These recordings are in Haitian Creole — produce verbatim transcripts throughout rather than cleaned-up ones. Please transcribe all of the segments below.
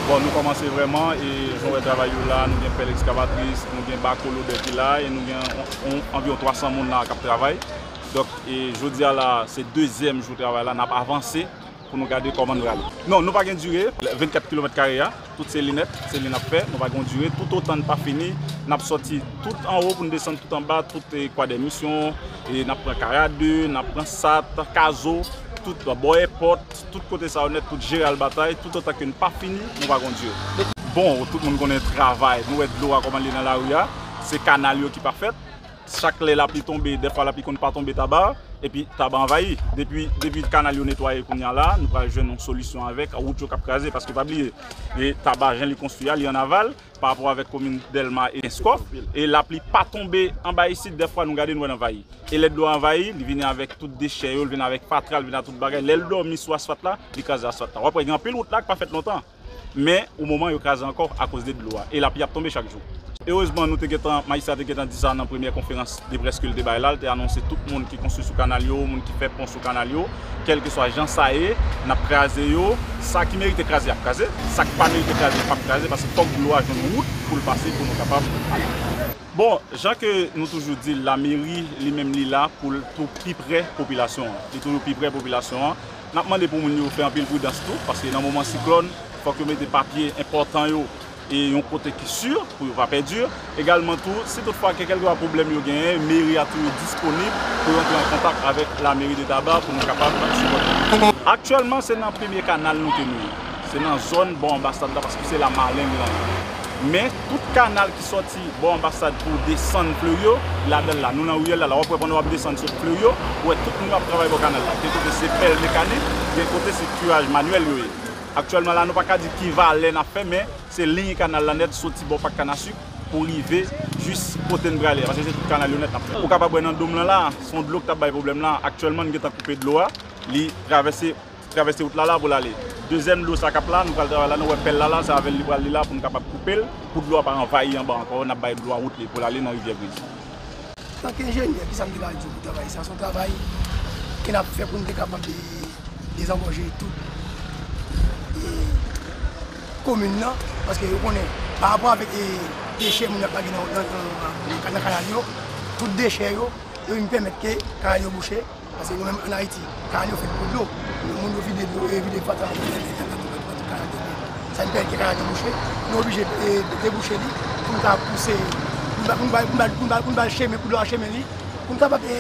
Bon, nou kòmanse vrèman, e jan w wè travay yo la, nou gen pèl ekskavatris, nou gen bako lodè ki la, e nou gen on, on, anviwon twa san moun la k ap travay. Donk, e jodi a la, se dezyèm jou travay la, n ap avanse pou nou gade kòman n prale. Non, nou pa gen dire, vennkat kilomèt kare a, tout se li nèt, se li n ap fè, nou pa gen dire, toutotan n pa fini, n ap sòti tout anwo pou n desann tout anba, tout, e, Kwadèmisyon, e n ap pran Karade, n ap pran Sat, Kazo, tout bò èpòt, tout kote sa yo nèt, tout Jeral Batay, toutotan ke n pa fini, nou pa gen dire. Bon, tout moun konnen travay, nou wè dlo a kòman li nan lari a, se kanal yo ki pa fèt. Chak lè lapli tonbe, dèfwa lapli konn pa tonbe Taba, epi Taba anvayi. Depi, depi kanal yo netwaye kounye a la, nou pral jwenn yon solisyon avèk wout yo k ap kraze, paske pa bliye, e Taba jan li konstwi a, li an aval, pa rapò avèk komin Dèlma e Kenskòf, e lapli pa tonbe anba isit, dèfwa nou gade nou wè l anvayi. E lè dlo a anvayi, li vini avèk tout dechè yo, li vini avèk fatra, li vini ak tout bagay. Lè l dòmi sou asfalt la, li kraze asfalt la. W ap wè gen anpil wout la k pa fèt lontan. Men, o moman, yo kraze ankò akoz de dlo a. E lapli ap tonbe chak jou. Erezman, nou te gentan, majistra te gentan di sa nan premyè konferans de près ke l te bay la, l te anonse tout moun ki konstwi sou kanal yo, moun ki fè pon sou kanal yo, kèlkeswa jan sa ye, n ap kraze yo. Sa ki merite kraze, ap kraze. Sa k pa merite kraze, p ap kraze, paske fòk dlo a jwenn wout pou l pase, pou nou kapab ale. Bon, jan ke nou toujou di l, lameri, li menm, li la pou l tou pi prè popilasyon an. Li toujou pi prè popilasyon an. N ap mande pou moun yo fè anpil pridans tou, paske nan moman siklòn, fòk yo mete papye enpòtan yo e yon kote ki si pou yo pa pèdi. Egalman tou, si toutfwa ke kèlkeswa pwoblèm yo genyen, meri a toujou disponib pou yo antre an kontak avèk lameri de Taba pou nou kapab sipòte. Aktyèlman, se nan premye kanal nou ke nou ye. Se nan zòn bò anbasad la, paske se la maleng lan ye. Men, tout kanal ki sòti bò anbasad pou desann Fleryo, ladan l la, nou nan riyèl la, la, w ap wè pandan w ap desann sot Fleryo, ou wè tout moun yo ap travay bò kanal la. Gen kote se pèl mekanik, gen kote se kiraj manyèl yo ye. Aktyèlman la, nou pa ka di ki valè n ap fè, men se liy kanal la nèt soti bò Pak Kanasik pou rive jis kote n prale a, paske se tout kanal yo nèt n ap fè. Ou kapab wè nan do m lan la, se yon dlo k t ap bay pwoblèm la. Aktyèlman, n gentan koupe dlo a, li travèse travèse wout la la pou l ale. Dezyèm dlo sa k ap la, nou pral travay la, nou wè pèl la la, se avè l li pral li la pou n kapab koupe l, pou dlo a pa anvayi anba ankò, n ap bay dlo a wout li pou l ale nan Rivyè Griz. Antanke enjenyè, kisa m te ka di w pou travay sa? Se yon travay ke n ap fè pou n te kapab, e, dezangòje tout, e, komin nan, paske yo konnen, pa rapò avèk, e, dechè moun yo ap lage nan, nan, nan, nan, nan kanal yo, tout dechè yo, yo vin pèmèt ke kanal yo bouche. Paske nou menm ann Ayiti, kanal yo fèt pou dlo. Moun yo vide dlo, e vide fatra nan tout kanal yo. Sa vin pèmèt ke kanal yo bouche. Nou oblije, e, debouche li pou n ka pouse, pou n ba, pou n ba, pou n ba, pou n ba, pou n ba l chemen, pou dlo a chemen li, pou n kapab, e,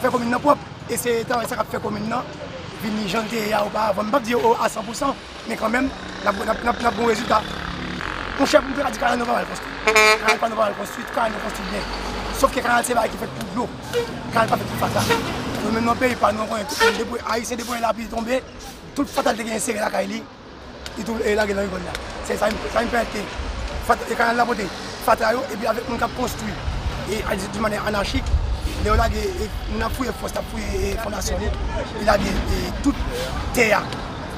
fè komin nan pwòp. E se travay sa k ap fè komin nan vini jan l te ye a oparavan. M p ap di yo a san pou san, men kanmenm, n ap, n ap, n ap, n ap gen yon rezilta. Monchè, pou m te ka di kanal nou pa mal konstwi. Kanal pa nou pa mal konstwi, tout kanal nou konstwi byen. Sòf ke kanal se bagay ki fèt pou dlo. Kanal pa fèt pou fatra. Nou menm nan peyi pa nou, nou konnen tout moun debouye, Ayisyen debouye lapli tonbe, tout fatra l te genyen sere lakay li, li tou, e, lage nan rigòl la. Se sa, sa vin pèmèt ke fatra, e, kanal la pote fatra yo, epi avèk moun k ap konstwi, e, a, di, di manyè anachik, lè yo lage, e, moun ap fouye fòs, t ap fouye, e, fondasyon li, li lage, e, tout tè a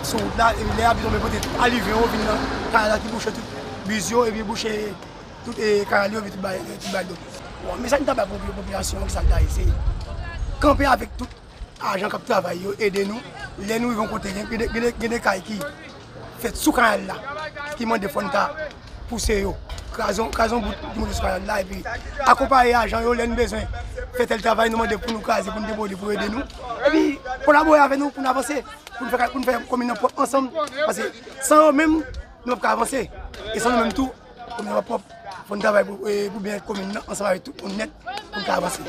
sou wout la, e, lè lapli tonbe pote tout aliven yo vin nan kanal la ki bouche tout biz yo, epi bouche tout, e, kanal yo, epi tout bagay, tout bagay dlo. Bon, mesaj m ta bay pou popilasyon an, ki sa l ta ye, se kanpe avèk tout ajan k ap travay yo ede nou. Lè nou rive yon kote, gen, gen de, gen de, gen de kay ki fèt sou kanal la, ki mande fò n ta pouse yo, kraze yon, kraze yon bout ki monte sou kanal la, epi akonpaye ajan yo lè n bezwen fè tèl travay, nou mande pou nou kraze, pou n debouye pou yo ede nou. Epi kolabore avè nou pou n avanse, pou n fè, pou n fè komin nan pwòp ansanm, paske san yo menm, nou p ap ka avanse. E san nou menm tou, komin nan p ap pwòp. Fò n travay pou, e, pou byen komin nan, ansanm avèk tout moun nèt, pou n ka avanse.